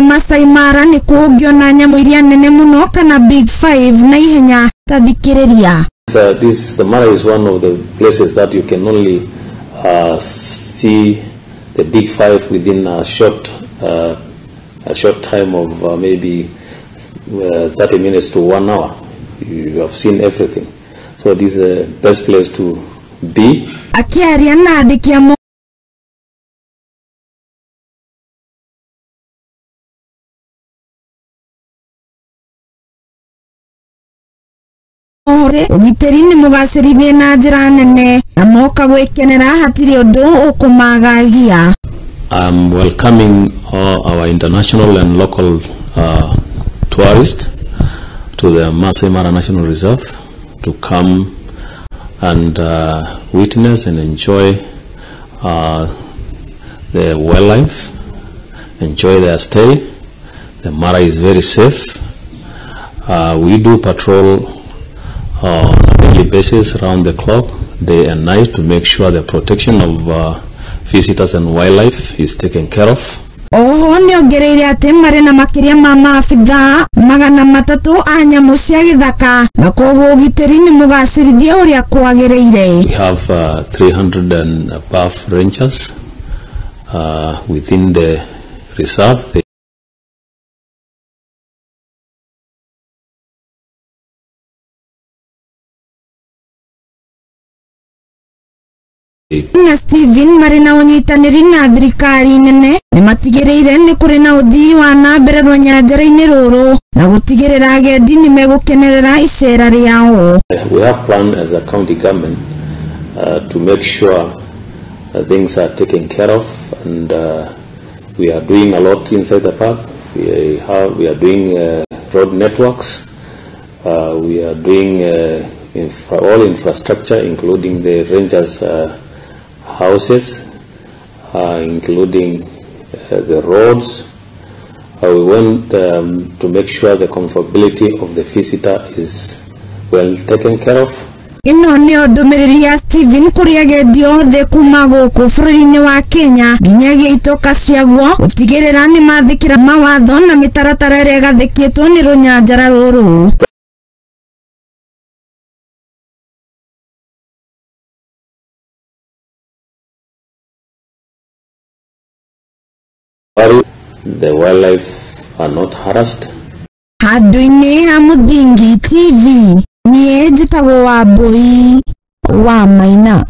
Kũrĩ Masai Mara nĩ kuo ũngĩona nyamũ iria nene mũno kana Big Five na ihenya. Ta thikĩrĩria. The Mara is one of the places that you can only see the Big Five within a short time of maybe 30 minutes to 1 hour. You have seen everything. So this is the best place to be. Akiaria na andĩki a ũgitĩri nĩ mũgacĩrithie na njĩra nene na moka gwĩkenera hatirĩ ũndũ ũkũmagagia. I'm welcoming all our international and local tourists to the Masai Mara National Reserve to come and witness and enjoy the wildlife, enjoy their stay. The Mara is very safe. We do patrol on a daily basis, round the clock, day and night, to make sure the protection of visitors and wildlife is taken care of. Oho nĩongereire atĩ marĩ na makĩria ma maabithaa 300 a nyamũ cia gĩthaka na koguo ũgitĩri nĩ mũgacĩrithie ũrĩa kwagĩrĩire. We have 300 and above rangers within the reserve. Na Steven marĩ na ũnyitanĩri na thirikari nene nĩ matigĩrĩire nĩ kũrĩ na ũthii wa na mbere rũnyanjara-inĩ rũrũ na gũtigĩrĩra agendi nĩ megũkenerera icera rĩao. We have planned as a county government to make sure things are taken care of, and we are doing a lot inside the park. We are doing road networks. We are doing all infrastructure, including the rangers' houses, including the roads. We want to make sure the comfortability of the visitor is well taken care of. Ĩno nĩyo ndũmĩrĩri ya Steven kũrĩ agendi othe kuma gũkũ bũrũri-inĩ wa Kenya nginyagia itoka ciaguo gũtigĩrĩra nĩ mathĩkĩra mawatho na mĩtaratara ĩrĩa ĩgathĩkĩtwo nĩ rũnyanjara rũrũ. The wildlife are not harassed. Handũ-inĩ ha Mũthingi TV, niĩ njĩtagwo Wambui wa Maina.